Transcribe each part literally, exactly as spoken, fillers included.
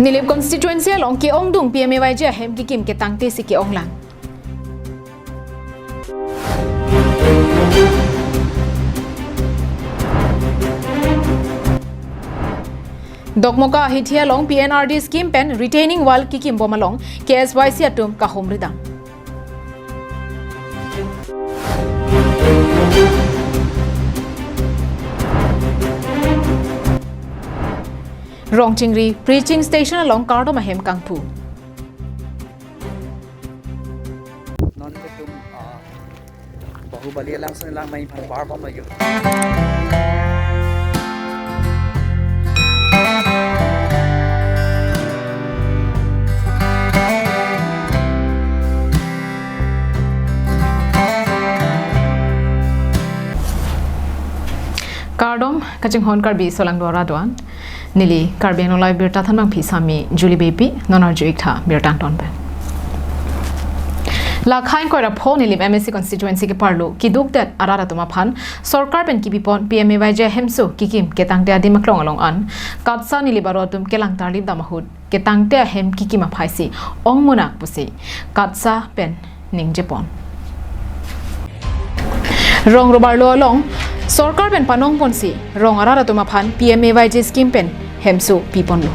Nilip constituency along ke-ongdung P M A Y G ahem kikim ketangte si ke-onglang. Dokmoka ahithi along P N R D scheme pen retaining wall kikimbom along K S Y C atum kahumridam. Rongchingri preaching station along kardom ahem kangpu. Non itum, ah, Bahubali alangsun lang main phan bar bom lagi. Kardom, kachinghon Karbi aso lang dora doan. Neli Karbi Anglong Live birta thanbangpi sami Julie Beypi, non arju-ik tha birta angton pen. La khain koira pho Nilip M A C constituency ke-arlo kidukdet arat atum aphan sorkar pen kipipon P M A Y G ahemso kikim ketangte adim aklong along an KATSA Nilip aro atum kelang tarlip dam ahut ketangte ahem kikim aphai si ong munak pusi KATSA pen ningjepon. Rong robarlo along sorkar pen panongponsi rong arat atum aphan P M A Y G scheme pen hemso piponlo.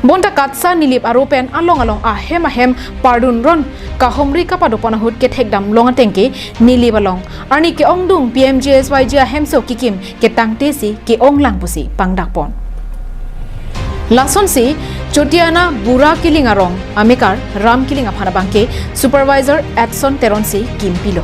Bonta KATSA Nilip aro pen along along ahem ahem pardun ron kahumri kapadopon ahut kethekdam long ateng ke Nilip along arni ke-ongdung P M G S Y G ahemso kikim ketangte si ke-onglang pusi pangdakpon. Lasonsi Chotiana Bura Kiling arong amekar Ram Kiling aphan abangke supervisor Edson Teron si kimpilo.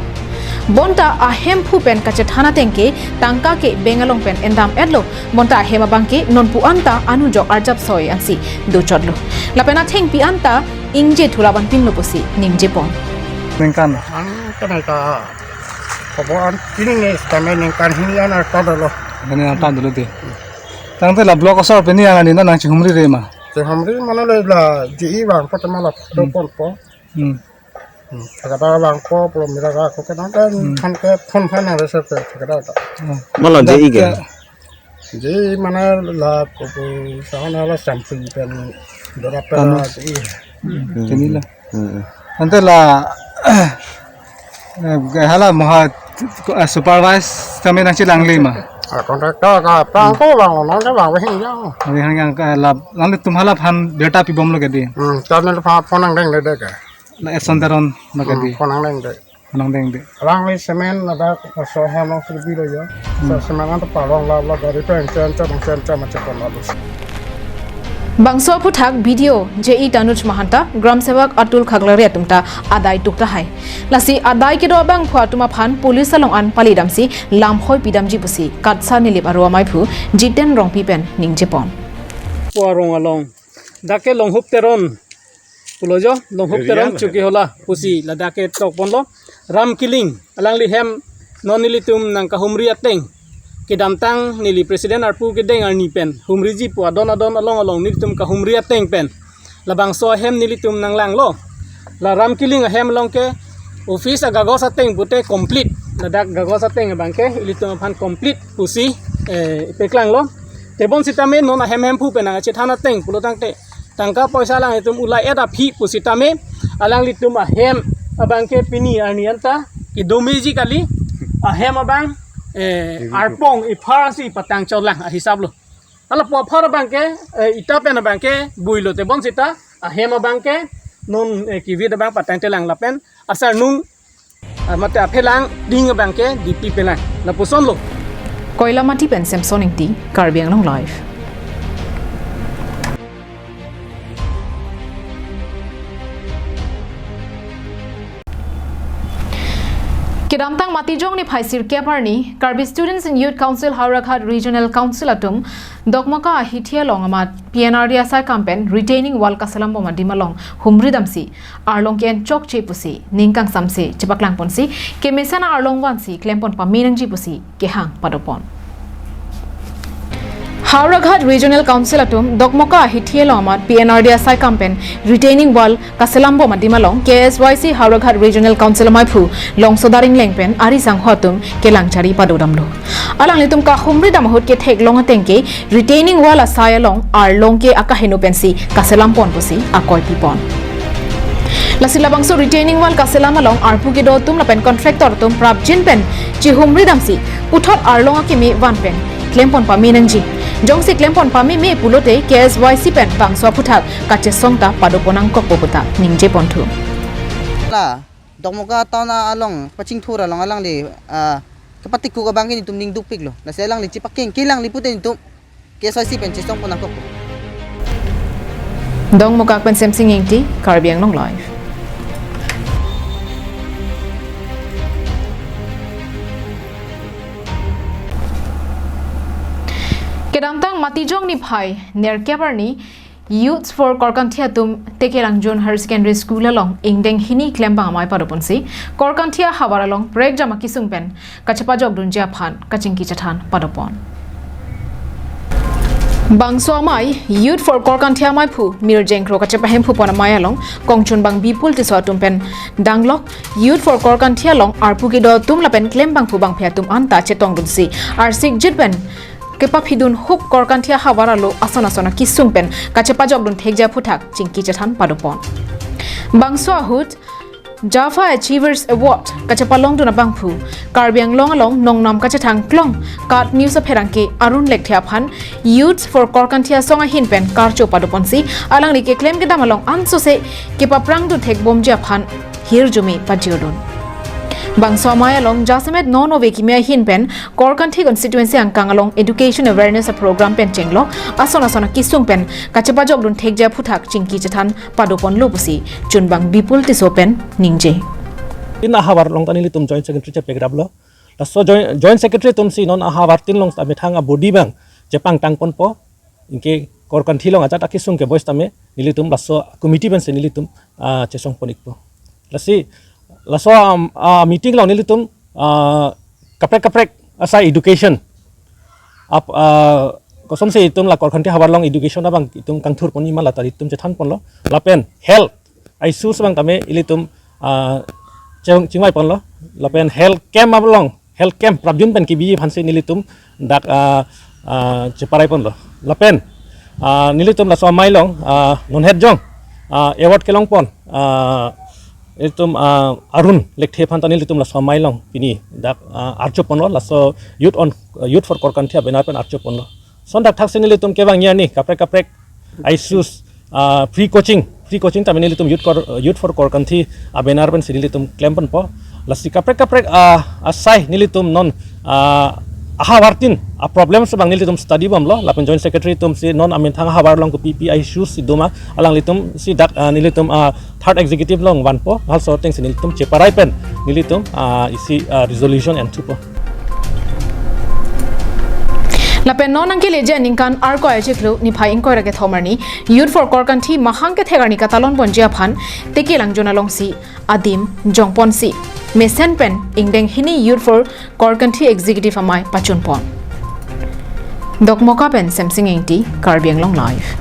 Bonta ahemphu pen kachethan ateng ke tangka ke bank along pen endam etlo, bonta ahem abangke nonpu anta anujok arjap soi ansi dochotlo. Lapen athengpi anta ingje thulap anpinlo pusi ningjepon. Ningkan. Ang kanai ka khobor an kining ne sitame ningkan hini an arta dolo. Ini arta dolo de. Tangte la block asor pen ni arni nangchihumri re ma. Chihumri mane le la J E vangpo tema la Hmm. ponpo. Hmm. Hmm. Thakthak vangpo pulo mira ra ko ke nang kan Hmm. than ke phone phan nang reserve ke thakthak ta. Hmm. Mala J E ke? Dak J E mane la ko ko sana la sample pen dora Tanu. pela J E. Hmm. Chini la. Hmm. Ante la, eh, hala moha, eh, supervise kami nangchelangli ma. Ah, contractor ka pangko bang nang ke bang wahing ya. Wahing yang ke la nanglitum hala aphan birta pibomlo ke di. Hmm, kami la pha phone nang dengde ke. La Edson Teron lo ke Hmm, di. phone nang dengde. Phone nang dengde. Alangli cement ladak so hem long sirbi lo ya. So Hmm. cement an to parong la la gari pen chen chen chen chen macam pon la dus. Bangso aphuthak B D O J E Tanuj Mahanta, Gram Sevak Atul Khaklari atum ta adai tuk tahai. Lasi adai kedo abangphu atum aphan police along an palidamsi lamhoi pidamji pusi KATSA Nilip aro amaiphu Jiten Rongpi pen ningjepon. Po arong along. Dak ke Longhup Teron pulo jo, Longhup Area Teron na. Chokihola pusi ladak ke tokponlo. Ram Kiling alangli hem non nelitum nangkahumri ateng. Kedamtang neli president arpu kedeng arni pen humriji pu adon adon along along nelitum kahumri ateng pen labangso ahem nelitum nanglanglo. La Ram Kiling ahem along ke office agagos ateng pute complete. Ladak gagos ateng abangke ilitum aphan complete pusi, eh, peklanglo. Tebon sitame non ahem hemphu pen nangchethan ateng pulo tangte tangka poisa alanglitum ulai et aphi pusitame alanglitum ahem abangke pini arni anta kedomeji kali ahem abang, eh, arpong iphar si patang cholang ahisap lo. Hala po aphar abangke, eh, ita pen abangke builo tebon sita ahem abangke non, eh, kivit abang patang telang lapen asar nung ah, mate aphelang ding abangke D P pelang. Lapuson lo. Koilamati pen Samson Ingti, Karbi Anglong Live. Kedamtang Matijong niphai sirkep arni, Karbi Students and Youth Council Howraghat Regional Council atum Dokmoka ahithi along amat P N R D asai kam pen retaining wall kaselam bom adim along humridamsi arlong ke-en chokche pusi ning kangsamse chepaklangponsi kemesen arlong vansi klempon pame nangji pusi kehang padopon. Howraghat Regional Council atum Dokmoka ahithi along amat P N R D asai akam pen retaining wall kaselam bom adim along K S Y C Howraghat Regional Council amaiphu Longsoda Ringleng pen ari sangho atum kelang chari padodamlo. Alanglitum kahumri dam ahut ketheklong ateng ke retaining wall asai along arlong ke akaheno pensi kaselam pon pusi akoi pipon. Lasi labangso retaining wall kaselam along arpu kedo atum lapen contractor atum prapjin pen chihumri damsi puthot arlong akeme van pen klem pon pame nangji. Jongsi klem pon pameme pulote K S Y C pen bangso aphuthak kachesong ta pado pon nangkokpo puta ningje ponthu. La Dokmoka town along pachingthur along alangli, ah, kepatikuk abang ke netum ning dukpiklo. Lasi alangli chipakeng kelang li pute netum K S Y C pen chesong pon nangkokpo. Dokmoka pen Semsing Ingti, Karbi Anglong Live. Kedamtang Matijong niphai nerkep arni Youths for Korkanthi atum Tekelangjun Higher Secondary School along ingdeng hini klembang amei pado ponsi Korkanthi ahavar along prekjam akisung pen kachepajok dunji aphan kachingki chethan pado pon. Bangso amei Youth for Korkanthi amaiphu Mirjeng Kro kachepahemphu pon amei along kongchunbang Bipul Tisso atum pen danglok Youth for Korkanthi along arpu kedo atum lapen klembangphu bangphi atum anta chetongdunsi arsikjit pen kepaphidun hup Korkanthi ahavar alo ason ason akisung pen kachepajok dun thekji aphuthak chingki chethan pado pon. Bangso ahut Java Achievers Award kachepalongdun abangphu Karbi Anglong along nongnam kachethang klong KAT News apherangke Arun Lekthe aphan Youths for Korkanthi asong ahin pen karcho pado ponsi alangli keklem kedam along ansose kepaprang dun thekbomji aphan hirjume pajirdun. Bangso amei along jasemet non ove kimi ahin pen Korkanthi constituency angkang along education awareness program pen chenglok ason ason akisung pen kachepajok dun thekji aphuthak chingki chethan pado ponlo pusi chunbang Bipul Tisso pen ningje. Tin ahavar along ta nelitum joint secretary chepegraplo. Laso joint, joint secretary atumsi non ahavar tin along ta methang abodi abang chepangtang ponpo. Anke Korkanthi along ajat akisung keboi setame nelitum laso committee pensi nelitum, ah, chesong pon ikpo. Lasi laso, um, ah, meeting along nelitum, ah, kaprek kaprek asai education ap, ah, kosonsi itum la Korkanthi havar along education abang itum kangthur ponji ma la ta itum chethan ponlo. Lapen health issues abang tame ilitum, ah, cheng-, chingvai ponlo. Lapen health camp along, health camp prapjin pen kebi aphansi nelitum dak, ah, ah, cheparai ponlo. Lapen, ah, nelitum laso amei along, ah, nonhet jong, ah, award kelong pon, ah, itum, ah, Arun Lekthe aphan ta nelitum laso amei along pini dak, ah, archo ponlo, laso Youth on, Youth for Korkanthi a-banner pen archo ponlo. Lason dak thaksi nelitum kevang arni kaprek kaprek issues, ah, free coaching, free coaching tame nelitum Youth Kor-, Youth for Korkanthi a-banner pensi nelitum klem ponpo. Lasi kaprek kaprek, ah, asai nelitum non, ah, ahavar tin a-problems abang nelitum study bomlo. Lapen joint secretary atumsi non amethang ahavar along kopi pi issues si doma alanglitumsi dak, ah, nelitum, ah, third executive along vanpo, halso atengsi nelitum cheparai pen nelitum, ah, isi, ah, resolution enthupo. Lapen non nangkeleji aningkan Arkoi achiklo niphai ingkoi ra kethom arni Youth for Korkanthi mahang kethek arni katalon ponji aphan Tekelangjun alongsi adim jongponsi mesen pen ingdeng hini Youth for Korkanthi Executive amei pachun pon. Dokmoka pen Semsing Ingti, Karbi Anglong Live.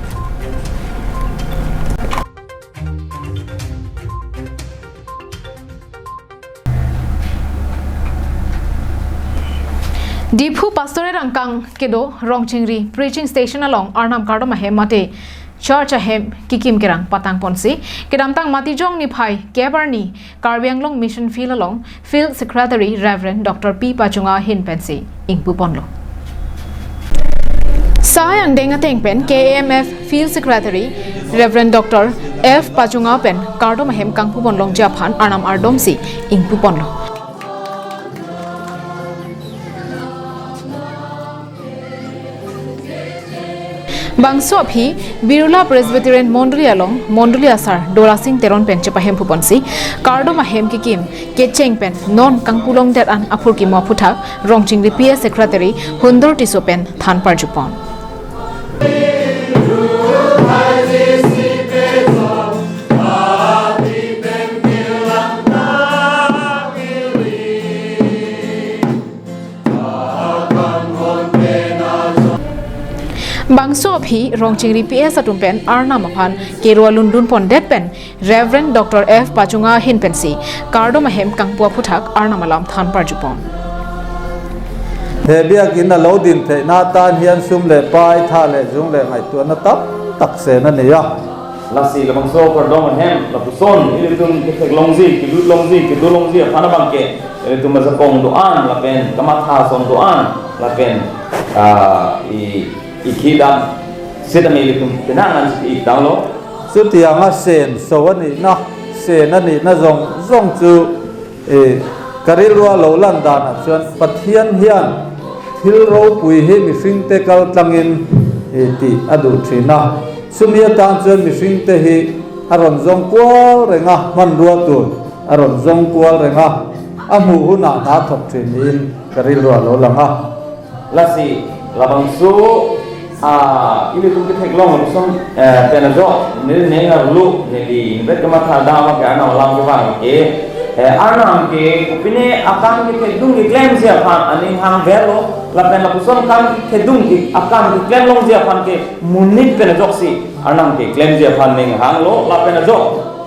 Diphu Pastorate angkang kedo Rongchingri Preaching Station along Arnam kardom ahem mate church ahem kekim kerang patang ponsi kedamtang Matijong niphai kep arni Karbi Anglong Mission Field along Field Secretary Reverend Doctor P Pachunga ahin pensi ingpu ponlo. Sai angdeng ateng pen K A M F Field Secretary Reverend Doctor F Pachunga pen kardom ahem kangpu pon longji aphan Arnam ardomsi ingpu ponlo. Bangso aphi Birla Presbyterian Mondoli along Mondoli asar Dorasing Teron pen chepahemphu ponsi kardom ahem kekim kecheng pen non kangpu longdet an aphurkimo aphuthak Rongchingri P A Secretary Hundor Tisso pen than parju pon. Bangso aphi Rongchingri P S atum pen Arnam aphan kerua lundun pondet pen Reverend Doctor F Pachunga ahin pensi kardom ahem kangpu aphuthak Arnam alam than parjupon. He biak in alo din thena tan hian sum le pai tha le jung le ngaituana tamtak se nani ya. Lasi labangso kardom ahem lapuson ilitum ketheklongji, kelutlongji, kedolongji aphan abangke ilitum ajakong do-an lapen kamatha ason do-an lapen, ah, i, ikhidam sitame ilitum penang an si ik tanglo. Sutiang asen so ani na, sen ani na jong jong chu, eh, karilwa lo lan dan a chuan Pathian hian thil ropui hi mihringte kaltlangin, eh, ti adu thina. Sumi atan chuan mihringte hi aron jong kual renga manrua tur aron jong kual renga amu huna na thok thin in karilwa lo langa. Lasi labangso, ah, ilitum ketheklong lapuson, eh, pen ajo, neli neng arlo, neli invet kematha dam ke Arnam alam kevang ke, eh, Arnam ke kopine akam kethekdun keklemji aphan aning hang verlo, lapen lapuson akam kethekdun ke akam keklemlongji aphan ke monit pen ajoksi Arnam keklemji aphan ning hanglo, lapen ajo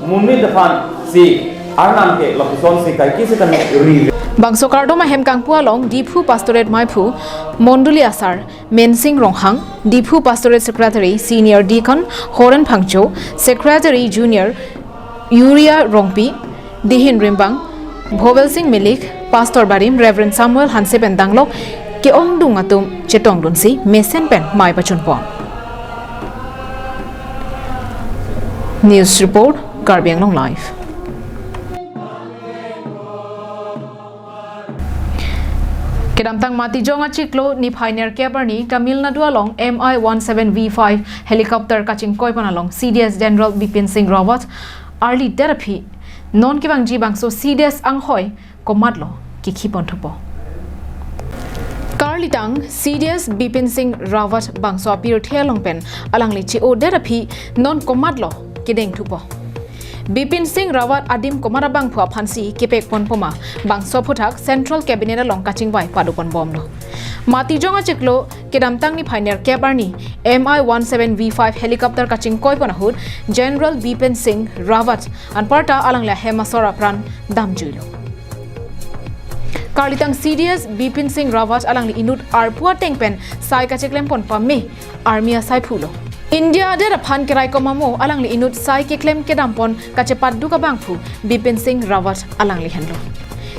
monit aphan si Arnam ke lapuson si kaike sitame ri. Bangso kardom ahem kangpu along Diphu Pastorate maiphu Mondoli asar Mensing Ronghang, Diphu Pastorate Secretary Senior Deacon Horen Phangcho, Secretary Junior Uriah Rongpi, Dihin Rimbang, Bhovel Singh Milik, Pastor Barim Reverend Samuel Hanse pen danglok ke-ongdung atum chetongdunsi mesen pen mai pachunpon. News report, Karbi Anglong Live. Kedamtang Matijong achiklo niphai nerkep arni Tamil Nadu along M I one seven V five helicopter kachingkoipon along C D S General Bipin Singh Rawat arlidet aphi non kevangji bangso C D S anghoi komatlo kekhiponthupo. Karlitang C D S Bipin Singh Rawat bangso apirthe along pen alangli che-odet aphi non komatlo kedengthupo. Bipin Singh Rawat adim komat abangphu aphansi kepekponpo ma bangso aphuthak Central Cabinet along kachingvai padoponbomlo. Matijong achiklo kedamtang niphai nerkep arni M I one seven V five helicopter kachingkoipon ahut General Bipin Singh Rawat anparta alangli ahem asor apran damjuilo. Karlitang C D S Bipin Singh Rawat alangli inut arpu ateng pen sai kacheklempon pame army asaiphulo. India adet aphan keraikom amo alangli inut sai keklem kedampon kachepatduk abangphu Bipin Singh Rawat alangli henlo.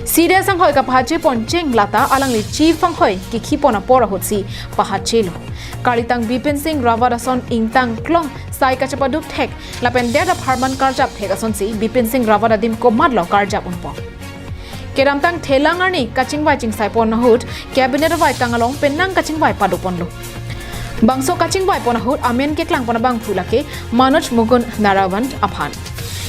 C D S anghoi kapahachepon cheng lata alangli chief anghoi kekhipon apor ahutsi pahachelo. Karlitang Bipin Singh Rawat ason ingtang klong sai kachepatduk thek lapen det apharman karjap thek asonsi Bipin Singh Rawat adim komatlo karjap unpo. Kedamtang thelang arni kachingvai chingsaipon ahut Cabinet avaitang along penang kachingvai padoponlo. Bangso kachingvaipon ahut amen keklangpon abangphu lake Manoj Mukund Narawan aphan.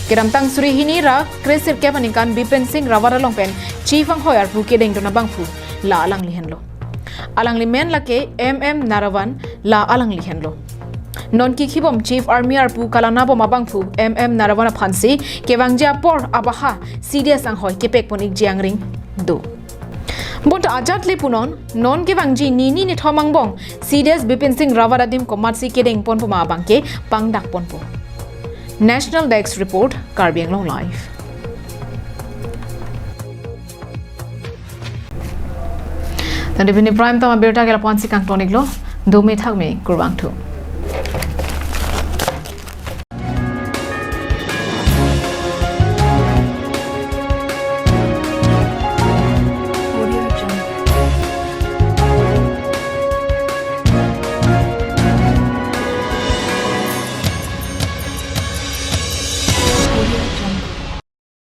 Kedamtang suri hini ra kresirkep aningkan Bipin Singh Rawat along pen chief anghoi arpu kedengdun abangphu la alangli henlo. Alangli men lake M M Narawan la alangli henlo. Non kekhibom Chief Army arpu kalanabom abangphu M M Narawan aphansi kevangji apor abaha C D S anghoi kepekpon ikji angring do. Bonta ajat le punon, non kevangji nini nithom angbong C D S Bipin Singh Rawat adim komatsi kedengponpo ma abangke pangdakponpo. National Desk Report, Karbi Anglong Live. Tadi pini Prime Time abirta ke lapu-ansi kangtoniklo, dome thakme kurvangthu.